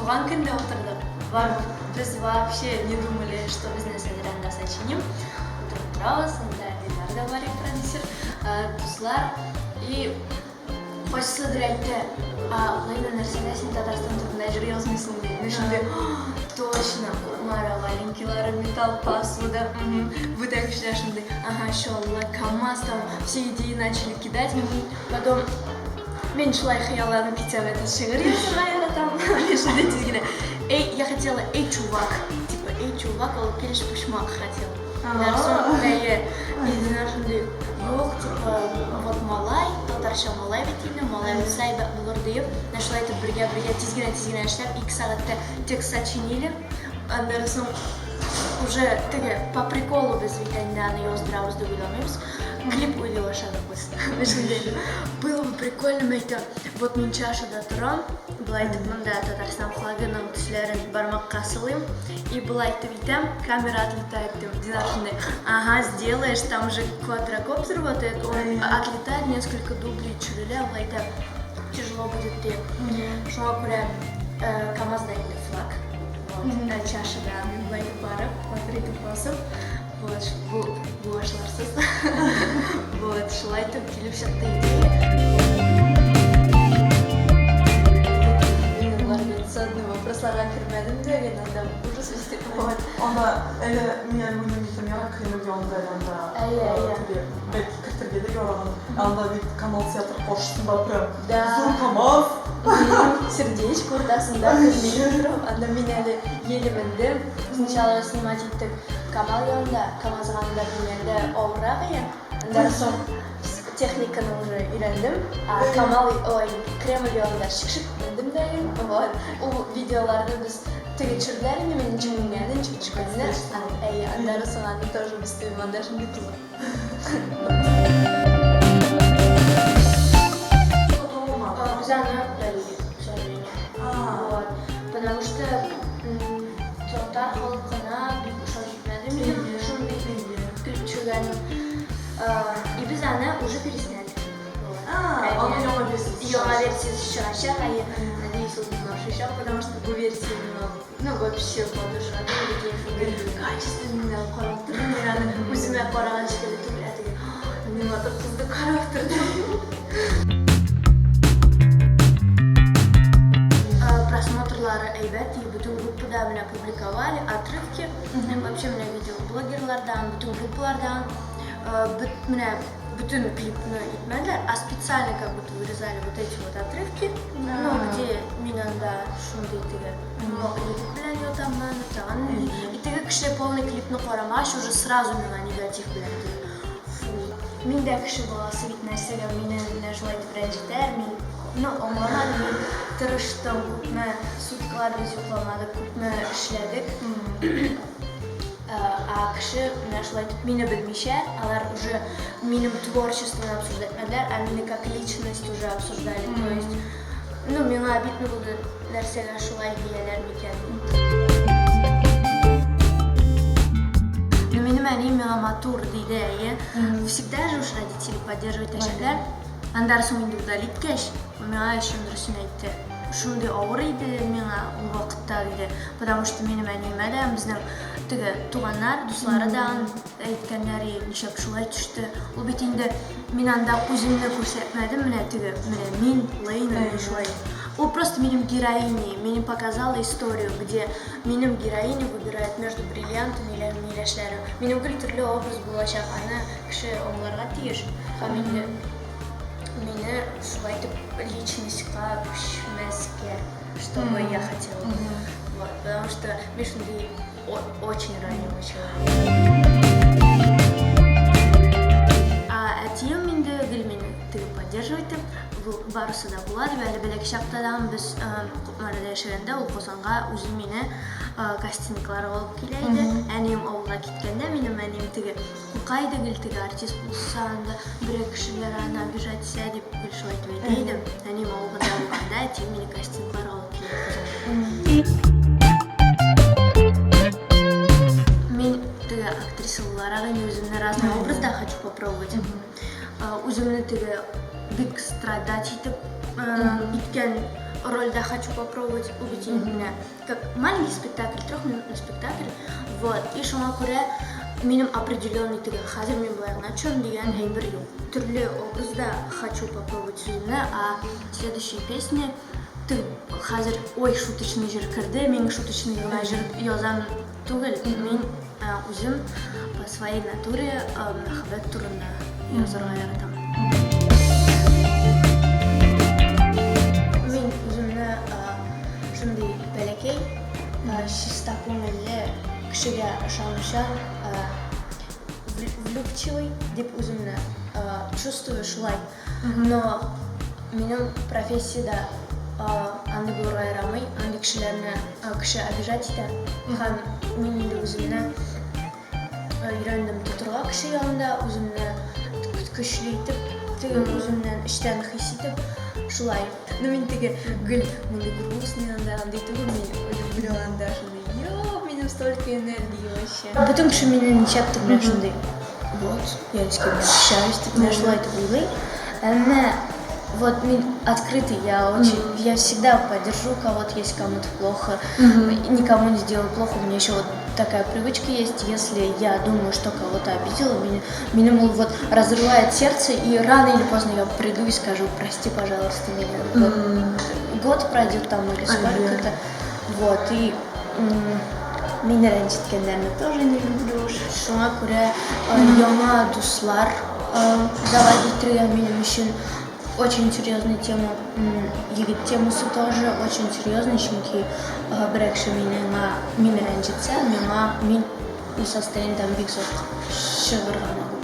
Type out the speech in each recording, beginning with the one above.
Туган көндә утырдык. Без вообще не думали, что без нәрсәдер анда сочиним. Утырып торабыз, анда Динар да бар, продюсер, дуслар. И кайсыдыр әйтте, а Лейна, нәрсәгә син Татарстан турында җыр язмыйсың, ди. Мин шундый, точно, Кукмара, валенкилары, металл посуда, бүтән кешеләр шундый, ага, Чаллы, КамАЗ, там все идеи начали кидать. Потом мин шулай хыялланып китсәм, это шигырь язырга яратам. Мин шундый тиз генә, эй, я хотела, эй, чувак, типа, эй, чувак, ул килеш почмак хотел. Соң, әйе, и Динар шундый, юк, типа, вот малай, татарча малай бит инде, малай булса әйбәт булыр диеп, менә шулай итеп бергә-бергә тиз генә тиз генә эшләп, 2 сәгатьтә текст сочинили. Аннары соң уже теге по приколу без бит инде аны яздырабыз дип уйламыйбыз. Клип уйлый башладык без. Шундый было бы прикольно, мин әйтәм, вот мин чашада торам, былай итеп монда Татарстан флагының төсләрен бармакка сылыйм, и былай итеп итәм, камера отлетает дип. Динар шундый, ага, сделаешь, там же квадрокоптер вот этот, он отлетает, несколько дублей төшерелә, былай итеп, тяжело будет дип. Шуңа күрә КамАЗда инде флаг. Вот, чашада мин былай итеп барып, батыр итеп басып, вот, бу бу ашларсыз. Вот, шулай итеп килеп чыкты идея. Мин организационный вопросларга кермәдем дә, мин анда ужас үсте. Вот. Анда әле мин әле уйлыйм икән, ярар Кремль янында әле анда Әйе, әйе. Теге бәлки кертергә дә яраган. Анда бит Камал театры каршысында прям Да. зур КамАЗ. Сердечко уртасында мин торам. Анда мин әле еле мендем. Сначала снимать иттек Камал янында, КамАЗга анда менгәндә авыррак иде. Аннан соң техниканы уже өйрәндем. А Камал, ой, Кремль янында шик-шик мендем дә инде. Вот. Ул видеоларны без теге төшерделәр инде, мин ничек менгәнне, ничек төшкәнне. Әйе, аннары соң аны тоже без анда шундый кызык. Без аны удалили, к сожалению. Вот. Потому что татар халкына бик ошап җитмәде минем шундый клип төшергәнем. И без аны уже пересняли. Вот. Аның яңа версиясе Яңа версиясе чыгачак, әйе. Надеюсь, ул безгә ошыячак, потому что бу версия миңа, ну, вообще ошады. Шундый качественный карап тордым. Мин аны үземә караган шикелле түгел, ә теге мин матур кызны карап тордым. Просмотрлары әйбәт, и бөтен группада менә публиковали отрывки. Вообще менә видеоблогерлардан, бөтен группалардан, менә бөтен клипны итмәделәр, а специально как будто вырезали вот эти вот отрывки, ну, где мин анда шундый теге егет белән ятаммын, тагын и теге кеше полный клипны карамагач, уже сразу миңа негатив белән теге, фу, мин дә кеше баласы бит, нәрсәгә мине менә шулай итеп рәнҗетәр, мин, ну, аңламадым, мин тырыштым, күпме суткалар без йокламадык, күпме эшләдек. А кеше менә шулай итеп мине белмичә, алар уже минем творчествоны обсуждать итмәделәр, а мине как личность уже обсуждали. То есть, ну, миңа обидно булды, нәрсәгә шулай дияләр микән дип. Ну, минем әнием миңа матур диде, әйе. Всегда же уж родители поддерживать итәчәкләр. Аннары соң инде удалить иткәч, миңа чын дөресен әйтте. Шундый авыр иде миңа ул вакытта, диде. Потому что минем әниемә дә безнең теге туганнар, дуслары да әйткәннәр, нишләп шулай төште. Ул бит инде мин анда үземне күрсәтмәдем, менә теге, менә мин, Лейна, мин шулай. Ул просто минем героиня, минем показала историю, где минем героиня выбирает между бриллиантами или миләшләре. Минем гел төрле образ булачак, аны кеше аңларга тиеш. Һәм инде мине шулай итеп личностька күчмәскә, чтобы я хотела. Вот, потому что мин шундый очень ранимый человек. А әтием инде гел мине теге поддерживать итеп, бу барысы да була дип, әле бәләкәй чакта да без Кукмарада яшәгәндә ул Казанга үзе мине кастингларга алып килә иде. Әнием авылга киткәндә минем әнием теге курка иде гел теге артист булса анда берәр кешеләр аны обижать итсә дип гел шулай итеп әйтә иде. Әнием авылда булганда әтием мине кастингларга алып килә Казанга. Мин теге актриса буларак инде үземне разный образда хочу попробовать. Үземне теге бик страдать итеп иткән. рольдә хочу попробовать. Ул бит инде менә как маленький спектакль, трехминутный спектакль. Вот. И шуңа күрә минем определенный теге хәзер мин болай гына төшәм дигән әйбер юк. Төрле образда хочу попробовать үземне, а следующие песни теге хәзер ой шуточный җыр керде, мин шуточный гына җыр язам түгел. Мин үзем по своей натуре мәхәббәт турында язарга яратам. Мин үземне шундый бәләкәй, чиста күңелле, кешегә ышанучан, влюбчивый дип үземне чувствую шулай. Но минем профессиядә андый булырга ярамый, андый кешеләрне кеше обижать итә. Һәм мин инде үземне өйрәндем тотырга кеше янында, үземне көчле итеп, теге үземнән эчтән хис итеп, шулай. Ну, мин теге гел мондый грустный анда, андый түгел, мин люблю анда шундый, йо, минем столько энергии вообще. Бөтен кеше мине ничәптер менә шундый, вот, я с кем общаюсь, дип менә шулай итеп уйлый. Әмма вот мин открытый, я очень, я всегда поддержу кого-то, если кому-то плохо, никому не сделаю плохо. У меня еще вот такая привычка есть, если я думаю, что кого-то обидела, меня, минем ул вот разрывает сердце, и рано или поздно я приду и скажу: «Прости, пожалуйста, меня». Вот, год пройдет там или сколько-то, вот, и мине рәнҗеткәннәрне тоже не люблю. Шуңа күрә яңа дуслар заводить итәргә минем өчен очень серьезная тема. Егет темасы тоже очень серьезный, чөнки берәр кеше мине рәнҗетсә, миңа мин ул состояниедән бик озак чыгарга могу.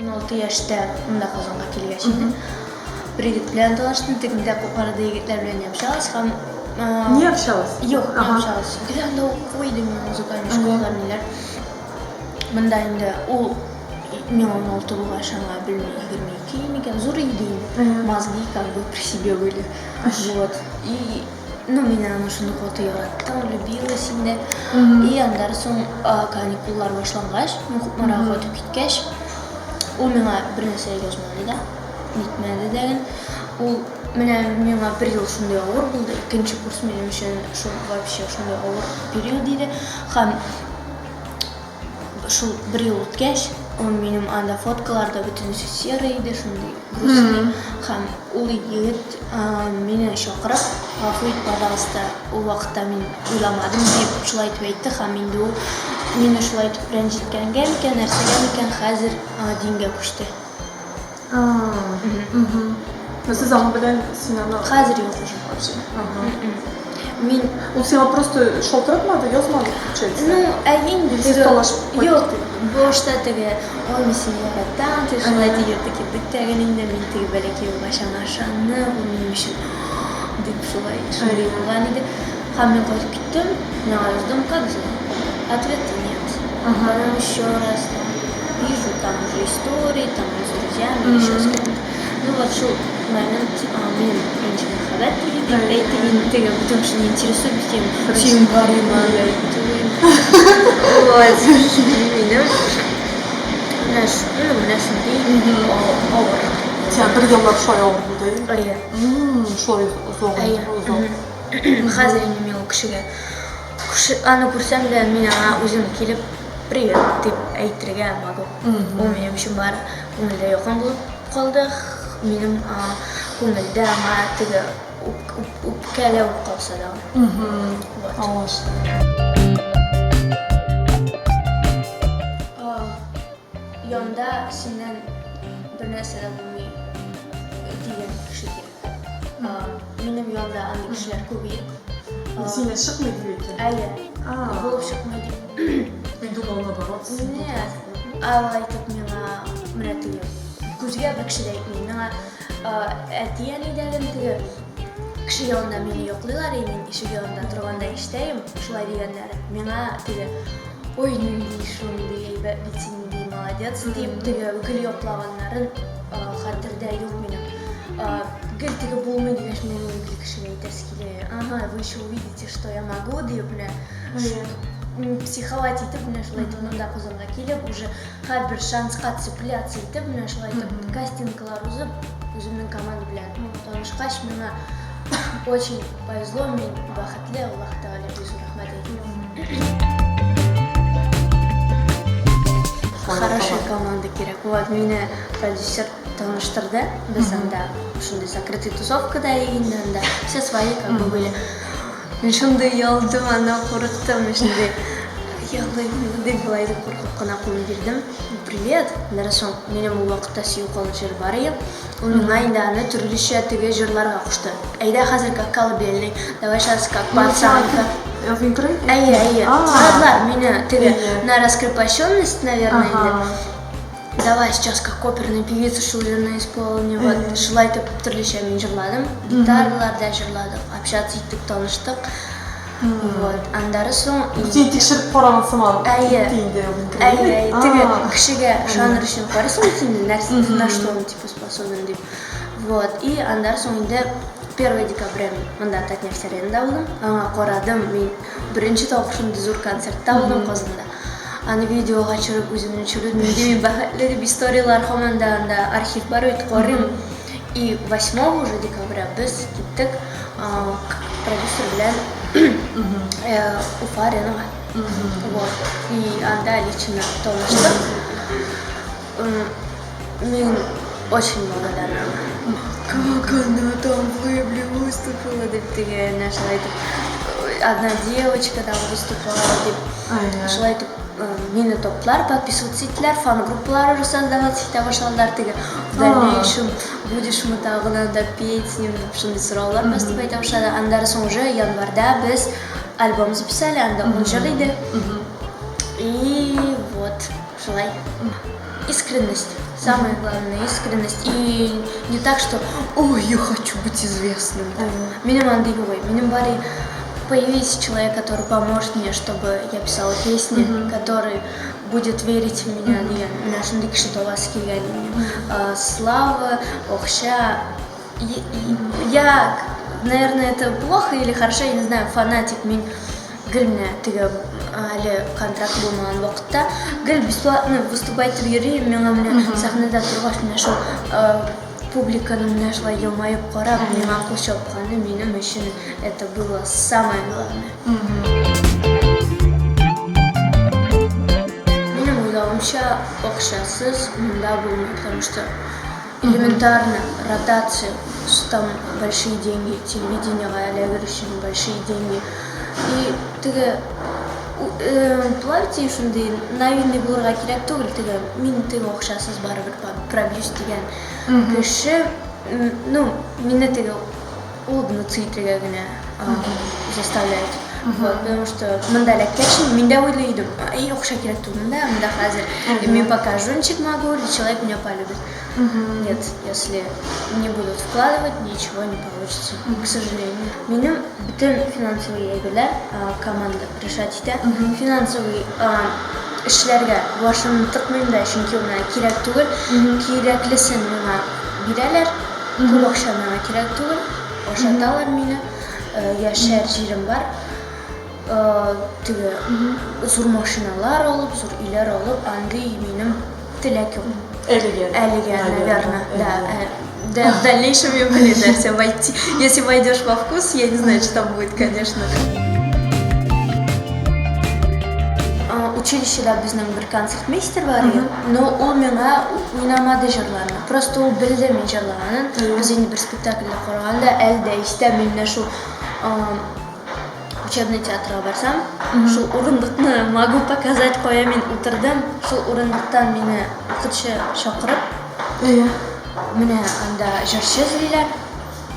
16 яшьтә монда Казанга килгәч инде бер егет белән таныштым, тегендә Кукмарада егетләр белән не общалась һәм Не общалась? Юк, не общалась. Гел анда уку идем мин, музыкальный школалар, ниләр. Монда инде ул миңа 16 булгач, аңа белмим, 22 микән, зур иде инде. Мозги как бы при себе были. Вот. И ну, мин аны шундый каты яраттым, влюбилась инде. И аннан соң каникуллар башлангач, мин Кукмарага кайтып киткәч, ул миңа бер нәрсә язмады да, нитмәде дә. Ул менә миңа бер ел шундый авыр булды. Икенче курс минем өчен шул вообще шундый авыр период иде. Һәм шул бер ел үткәч, ул минем анда фоткаларда бөтенесе серый иде, шундый грустный. Һәм ул егет мине чакырып, гафу ит, пожалуйста, ул вакытта мин уйламадым, дип шулай итеп әйтте. Һәм инде ул мине шулай итеп рәнҗеткәнгә микән, нәрсәгә микән, хәзер дингә күчте. Но сез аның белән син аны Хәзер юк уже. Вообще. Ага. Мин Ул сиңа просто шалтыратмады, язмады, получается? Ну, ә инде Сез талашып Юк, кайттык. Башта теге, ой, мин сине яратам, ты шулай дип йөрдек идек тә инде мин теге бәләкәй булгач аңа ышандым, ул минем өчен дип шулай шундый булган иде. Һәм мин кайтып киттем, миңа яздым: «Как дела?» Ответа нет. Потом еще раз там вижу, там уже истории, там с друзьями, еще с кем-то. Ну вот шул момент минем беренче мәхәббәт дип әйтте инде, теге бөтен кешене интересует бит инде. Син барыйм анда түгел. Вот. Минем менә ну, менә шундый авыр. Сиңа бер еллап шулай авыр булды? Әйе. Шулай озак, Әйе. озак. Хәзер инде мин ул кешегә кеше аны күрсәм дә, мин аңа үзем килеп «привет» дип әйтергә могу. Ул минем өчен бар күңелдә якын булып калды. Минем күңелдә аңа теге үпкәләү калса да. Вот. Аңлашылды. Янда синнән бер нәрсә дә булмый дигән кеше кирәк. Минем янда андый кешеләр күп иде. Синнән чыкмый дип әйтә. Әйе. Булып чыкмый дип. Мин думала, наоборот. Нет. Алай итеп миңа менә теге күзгә бер кеше дә әйтми. Миңа әти-әни дә теге кеше янында мине йоклыйлар, и мин ишек янында торганда ишетәем шулай дигәннәре. Миңа теге ой, нинди шундый әйбәт бит син, нинди молодец дип теге гел йоклаганнарын хәтердә юк минем. Гел теге булмый дигәч, мин гел кешегә әйтәсе килә. Ага, вы еще увидите, что я могу, дип менә психовать итеп, менә шулай итеп монда Казанга килеп, уже һәрбер шанска цепляться итеп, менә шулай итеп кастинглар узып, Үземнең команда белән танышкач, миңа очень повезло, мин бәхетле, Аллаһ Тәгалә бик зур рәхмәт әйтәм. Хорошая команда кирәк. Вот мине продюсер таныштырды. Без анда шундый закрытый тусовкада инде анда все свои как бы были. Мин шундый оялдым, аннан курыктым, мин шундый оялдым дип болай дип куркып кына кулын бирдем. Привет, аннары соң минем ул вакытта Сөю калын җыры бар иде. Ул миңа инде аны төрлечә теге җырларга кушты. Әйдә хәзер как колыбельный, давай сейчас как пацанка. Әйе, әйе. Карадылар мине теге на раскрепощенность, наверное, инде. Давай сейчас как оперная певица шул җырны исполни. Вот шулай итеп төрлечә мин җырладым. Гитараларда җырладык, общаться иттек, таныштык. Вот, аннары соң Син тикшереп караган сыман. Әйе. Инде. Әйе, теге кешегә ышаныр өчен карыйсың бит инде, нәрсә, на что он типа способен дип. Вот, и аннары соң инде 1 декабря мин монда Татнефть аренада булдым. Аңа карадым, мин беренче тапкыр шундый зур концертта булдым Казанда. Аны видеога төшереп, үземне төшердем. Нинди мин бәхетле дип историяләр һаман да анда архив бар бит, карыйм. И 8 уже декабря без киттек продюсер белән Уфа аренага. Вот. И анда лично таныштык. Мин очень благодарна. Как она там в Вебле выступила, дип теге әнә шулай итеп одна девочка там выступала дип шулай итеп мине топтылар, подписываться иттеләр, фан-группалар уже создаваться итә башладылар теге в дальнейшем будешь мы тагын анда петь с ним дип шундый сораулар поступать итә башлады. Аннары соң уже январьда без альбом записали, анда ун җыр иде. И вот шулай. Искренность. Самое главное, искренность. И не так, что «Ой, я хочу быть известным». Минем андый юк. Минем бары появись человек, который поможет мне, чтобы я писала песни, который будет верить в меня дигән. Менә шундый кеше табасы килгән минем. Слава, акча. Я, наверное, это плохо или хорошо, я не знаю, фанатик мин гел менә теге әле контракт булмаган вакытта гел бесплатно выступать итеп йөрим. Миңа менә сәхнәдә торгач менә шул публиканы менә шулай елмаеп карап, миңа кул чапканы минем өчен это было самое главное. Минем уйлавымча, акчасыз монда булмый, потому что элементарно ротация, там большие деньги, телевидениега эләгер өчен большие деньги. И теге плавить шундый наивный булырга кирәк түгел, теге мин теге акчасыз барыбер пробьюсь дигән кеше, ну, мине теге улыбнуться итәргә генә заставляет. Вот, потому что монда эләккәч, мин дә уйлый идем, эй, акча кирәк түгел монда, монда хәзер мин покажу, ничек могу, или человек меня полюбит. Нет, если не будут вкладывать, ничего не получится, к сожалению. Минем бөтен финансовый әйберләр команда решать итә. Финансовый эшләргә башымны тыкмыйм да, чөнки ул миңа кирәк түгел. Кирәклесен миңа бирәләр, күп акча миңа кирәк түгел, ашаталар мине, яшәр җирем бар. Теге зур машиналар алып, зур өйләр алып, андый минем теләк юк. Әлегә. Әлегә, наверное, да. Да, в дальнейшем я, блин, нәрсә войти. Если войдешь во вкус, я не знаю, что там будет, конечно. Училищеда безнең бер концертмейстер бар иде, но ул миңа уйнамады җырларны. Просто ул белде мин җырлаганын. Без инде бер спектакльдә караганда, әле дә истә мин менә шул учебный театрга барсам, шул урындыкны могу показать, кая мин утырдым. Шул урындыктан мине укытучы чакырып, менә анда җырчы эзлиләр.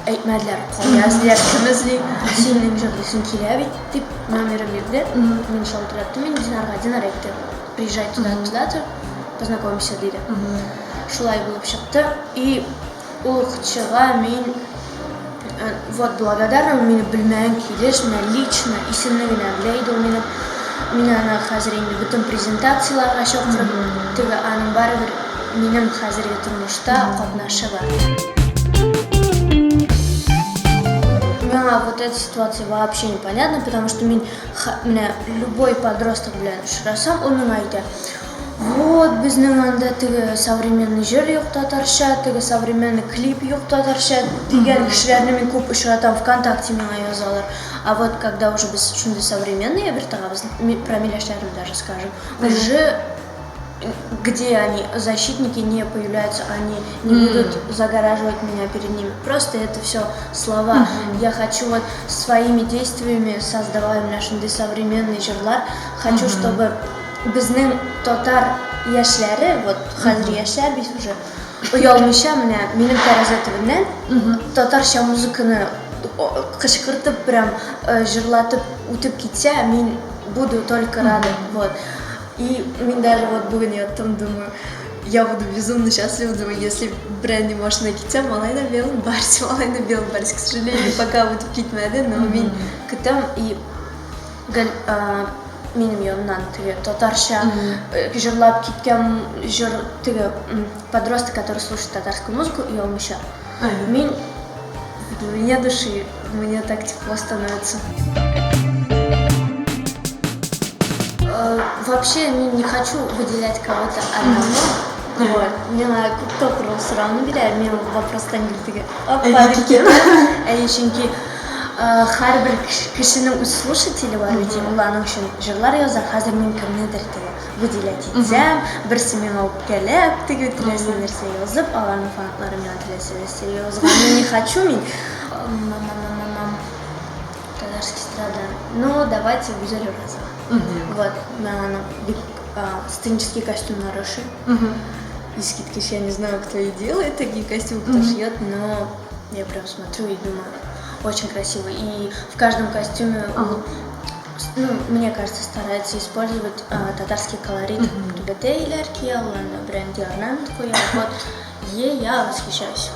Әйтмәделәр, кая эзлиләр, кем эзли. Синең җырлыйсың килә бит, дип номерын бирде. Мин шалтыраттым инде Динарга. Динар әйтте, приезжай туда, туда-то, познакомимся, диде. Шулай булып чыкты. И ул укытучыга мин вот благодарна, ул мине белмәгән килеш, менә лично исемне генә белә иде ул минем. Мин аны хәзер инде бөтен презентацияләргә чакырып, теге аның барыбер минем хәзерге тормышта катнашы бар. Миңа вот эта ситуация вообще непонятна, потому что мин менә любой подросток белән очрасам, ул миңа әйтә: Вот безнең анда теге современный җыр юк татарча, теге современный клип юк татарча дигән кешеләрне мин күп очратам, ВКонтакте миңа язалар. А вот когда уже без шундый современный әйбер тыгабыз, про миләшләрне даже скажем, уже где они, защитники не появляются, они не будут загораживать меня перед ними. Просто это все слова. Я хочу вот своими действиями создавая менә шундый современный җырлар, хочу, чтобы безнең татар яшьләре, вот хәзер яшьләр бит уже, оялмыйча менә минем тәрәзә төбеннән татарча музыканы кычкыртып прям җырлатып үтеп китсә, мин буду только рада. Вот. И мин даже вот бүген яттым, думаю, я буду безумно счастлива, думаю, если бренди машина китсә, малай на белом барсе, малай на белом барсе. К сожалению, пока үтеп китмәде, но мин көтәм и гел минем яннан теге татарча җырлап киткән җыр теге подросток, который слушает татарскую музыку, оялмыйча. Мин в глубине души мне так тепло становится. Вообще мин не хочу выделять кого-то одного. Вот. Миңа күп тапкыр ул сорауны бирә, мин вопростан гел теге опа дип китәм. Әйе, чөнки һәрбер кешенең үз слушателе бар бит, ул аның өчен җырлар яза. Хәзер мин кемнедер теге выделять итсәм, берсе миңа үпкәләп, теге теләсә нәрсә язып, аларның фанатлары миңа теләсә нәрсә язган. Не хочу мин. Татарский эстрада. Ну, давайте Гүзәл Уразова. Вот, миңа аның бик сценический костюмнары ошый. Искиткеч, я не знаю, кто и делает такие костюмы, кто шьет, но я прям смотрю и думаю, очень красиво. И в каждом костюме ул, ну, мне кажется, старается использовать татарский колорит. Түбәтәйләр кия, ул анда бренди орнамент куя. Вот, ей я восхищаюсь.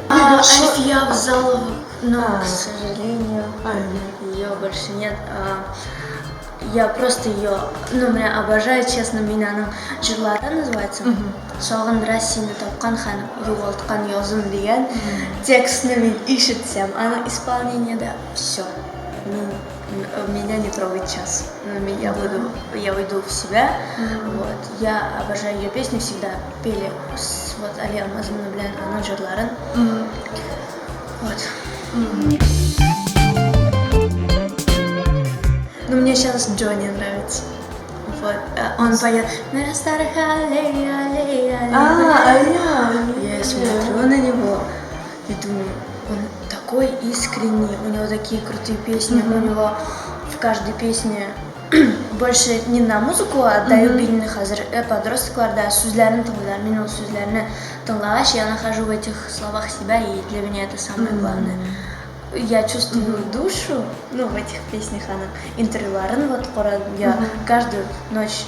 А, Альфия Абзалова, но, к сожалению, ее больше нет. Я просто ее, ну, меня обожаю, честно, мин аның җырлары называется. Сагындыра сине тапкан һәм югалткан язым дигән текстны мин ишетсәм, аның исполнениедә все. Меня не трогает час. Ну, я буду, я уйду в себя. Вот. Я обожаю ее песни, всегда пели с вот Али Алмазовна белән аның җырларын. Вот. Ну, мне сейчас Джонни нравится. Вот. Он поет «На старых аллей, аллей, аллей». А, Я смотрю на него и думаю, он такой искренний, у него такие крутые песни, у него в каждой песне больше не на музыку отдаю бирне хәзер подростклар да сүзләрен тыңлыйлар. Мин ул сүзләрне тыңлагач, я нахожу в этих словах себя, и для меня это самое главное. Я чувствую душу, ну, в этих песнях аның интервьюларын вот карадым. Я каждую ночь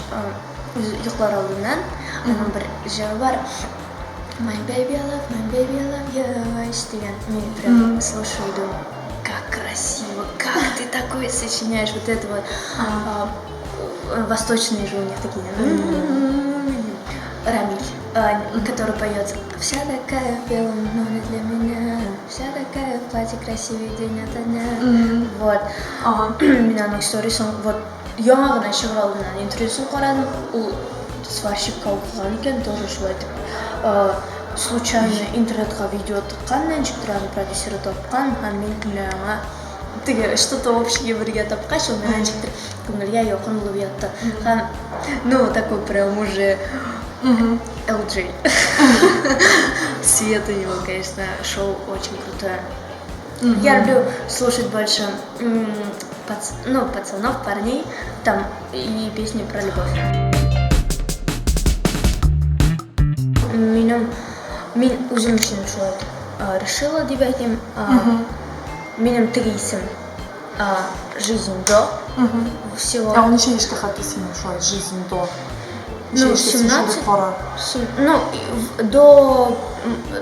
йоклар алдыннан аның бер җыры бар. My baby I love, my baby I love you дигән. Мин прям слушаю и думаю, как красиво, как ты такое сочиняешь, вот это вот. Восточные же у них такие. Рамиль, который поет «Вся такая в белом, но не для меня, вся такая в платье красивый день ото дня». Вот. Мин аның сторисын вот яңа гына чыгыр алдыннан интервьюсын карадым. Ул сварщикка укыган икән, тоже шулай итеп случайно интернетка видео тыккан, ничектер аны продюсеры тапкан һәм мин менә аңа теге что-то общее бергә тапкач, ул миңа ничектер күңелгә якын булып ятты. Һәм, ну, такой прям уже LG. Свет у него, конечно, шоу очень крутое. Я люблю слушать больше ну, пацанов, парней, там и песни про любовь. Минем мин үзем өчен шулай решила дип әйтим. Минем теге исем жизнь до всего. Ә ул ничә яшькә хәтле синең шулай жизнь до? Ну, 17. Ну,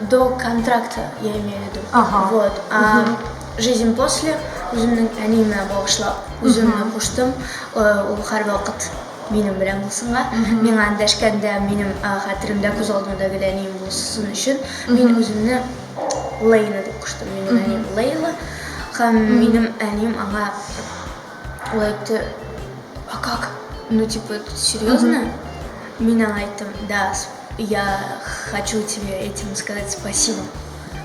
до контракта, я имею в виду. Вот. А жизнь после үземнең әниемә багышлап үземне куштым. Ул һәрвакыт минем белән булсынга. Миңа эндәшкәндә минем хәтеремдә, күз алдымда гел әнием булсын өчен мин үземне Лейна дип куштым. Минем әнием Лейла. Һәм минем әнием аңа ул әйтте, а как? Ну, типа, серьезно? Мин аңа әйттем, да, я хочу тебе этим сказать спасибо.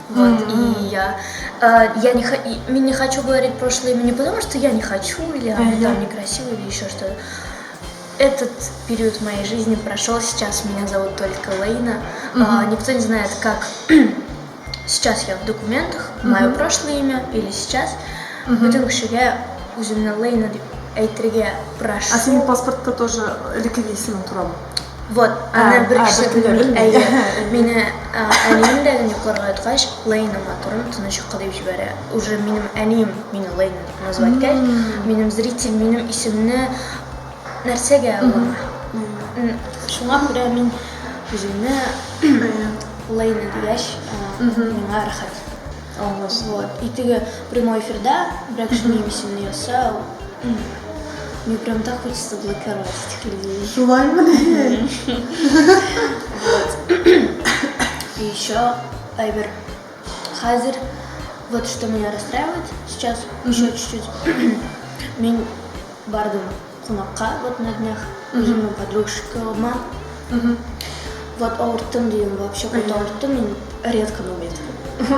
Вот, и я не, не хочу говорить прошлое имя не потому, что я не хочу, или оно там некрасиво, или еще что-то. Этот период моей жизни прошел, сейчас меня зовут только Лейна. Никто не знает, как сейчас я в документах, мое прошлое имя или сейчас. Бөтен кешегә үземне Лейна дип әйтергә прошу. А синең паспортта тоже элеккеге исемең торамы? Вот, аны бер кеше бер кем дә белми. белми. Әйе, мине әнием дә йокларга яткач, Лейна матурым, тыныч йокы дип җибәрә. Уже минем әнием мине Лейна дип назвать иткәч, минем зритель минем исемне нәрсәгә аңлама. Шуңа күрә мин үземне Лейна дигәч, миңа рәхәт. Аңлашылды. Вот. И теге прямой эфирда берәр кеше минем исемне язса, мне прям так хочется блокировать этих людей. Шулаймыни? Вот. И еще, Айбер, хәзер, вот что меня расстраивает сейчас, еще чуть-чуть. Мин бардым кунакка вот на днях, үземнең подружкама. Вот авырттым дидем, вообще каты авырттым, мин редко, но метко.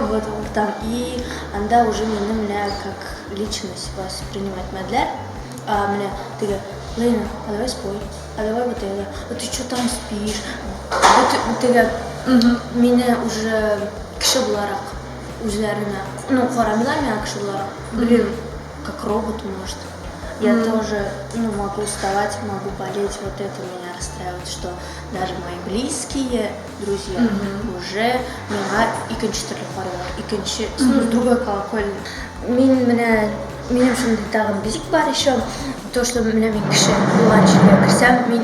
Вот авыртам. И анда уже мине менә как личность воспринимать итмәделәр. А менә теге, Лейна, а давай спой, а давай вот это, а ты что там спишь? Вот теге мине уже кеше буларак үзләренә, ну, карамыйлар миңа кеше буларак. Блин, как робот, может. Я тоже, ну, могу уставать, могу болеть, вот это меня расстраивает, что даже мои близкие друзья уже миңа икенче төрле карыйлар, икенче, ну, с другой колокольни. Мин менә, минем шундый тагын бзик бар еще, то, что менә мин кеше булган җиргә керсәм, мин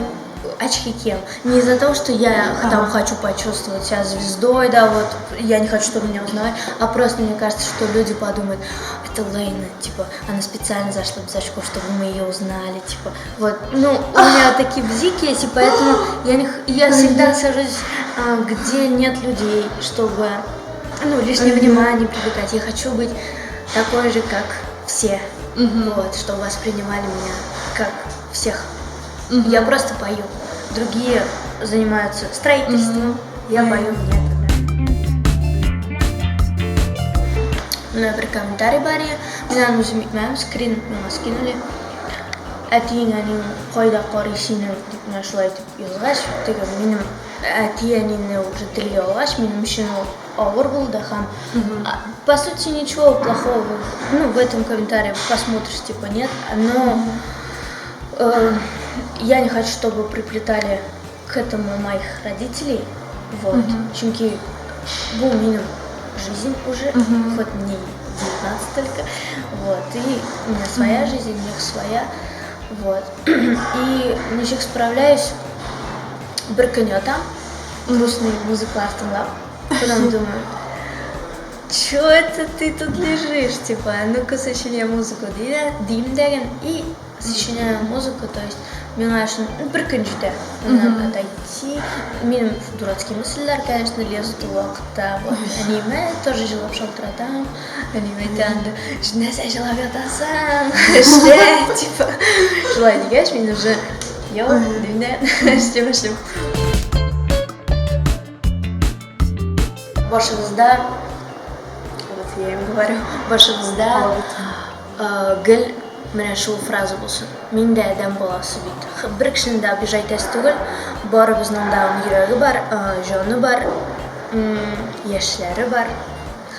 очки киям. Не из-за того, что я там хочу почувствовать себя звездой, да, вот, я не хочу, чтобы меня узнавали, а просто мне кажется, что люди подумают, это Лейна, типа, она специально зашла без очков, чтобы мы ее узнали, типа, вот, ну, у меня такие бзики есть, и поэтому я, не, я всегда сажусь, где нет людей, чтобы, ну, лишнее внимание привлекать. Я хочу быть такой же, как все, вот, чтобы воспринимали меня как всех. Я просто пою. Другие занимаются строительством, я пою, мне это нравится. Менә бер комментарий бар иде. Мин аны үзем әйтмәдем, скрин миңа скинули. Әтиең, әниең кайда карый сине дип менә шулай итеп язгач, теге минем әти-әнине уже телгә алгач, минем өчен ул авыр булды һәм по сути ничего плохого ну, в этом комментарии посмотришь, типа, нет, но я не хочу, чтобы приплетали к этому моих родителей, вот, чөнки бу минем жизнь уже, хоть мне 19 только, вот, и у меня своя жизнь, у них своя, вот. И ничек справляюсь, бер көн ятам, грустный музыкалар тыңлап, потом думаю, чё это ты тут лежишь, типа, а ну-ка сочиняй музыку, дим дигән, и сочиняю музыку, то есть миңа өчен ну, бер көн җитә аннан отойти. Минем дурацкие мысльләр, конечно, лезут ул вакытта. Вот әниемә тоже җылап шалтыратам, әнием әйтә инде, нәрсә җылап ятасың, эшлә, типа. Шулай дигәч, мин уже йоу дим дә эшли башлыйм. Башыгызда, вот я им говорю, башыгызда гел менә шул фраза булсын. Мин дә адәм баласы бит. Бер кешене дә обижать итәсе түгел. Барыбызның да йөрәге бар, җаны бар, яшьләре бар.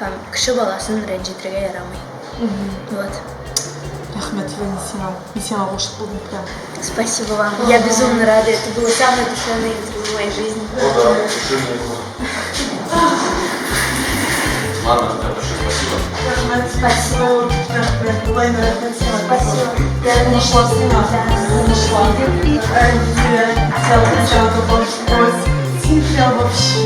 Һәм кеше баласын рәнҗетергә ярамый. Вот. Рәхмәт, Лена, сиңа. Мин сиңа гашыйк булдым прям. Спасибо вам. Я безумно рада. Это было самое душевное интервью в моей жизни. О, да, душевное было. Ладно, тогда большое спасибо. Рәхмәт. Спасибо. Рәхмәт. Лена, рәхмәт сиңа. Спасибо. Я Нашла сиңа. Нашла. Әйе, сиңа вообще. Син прям вообще.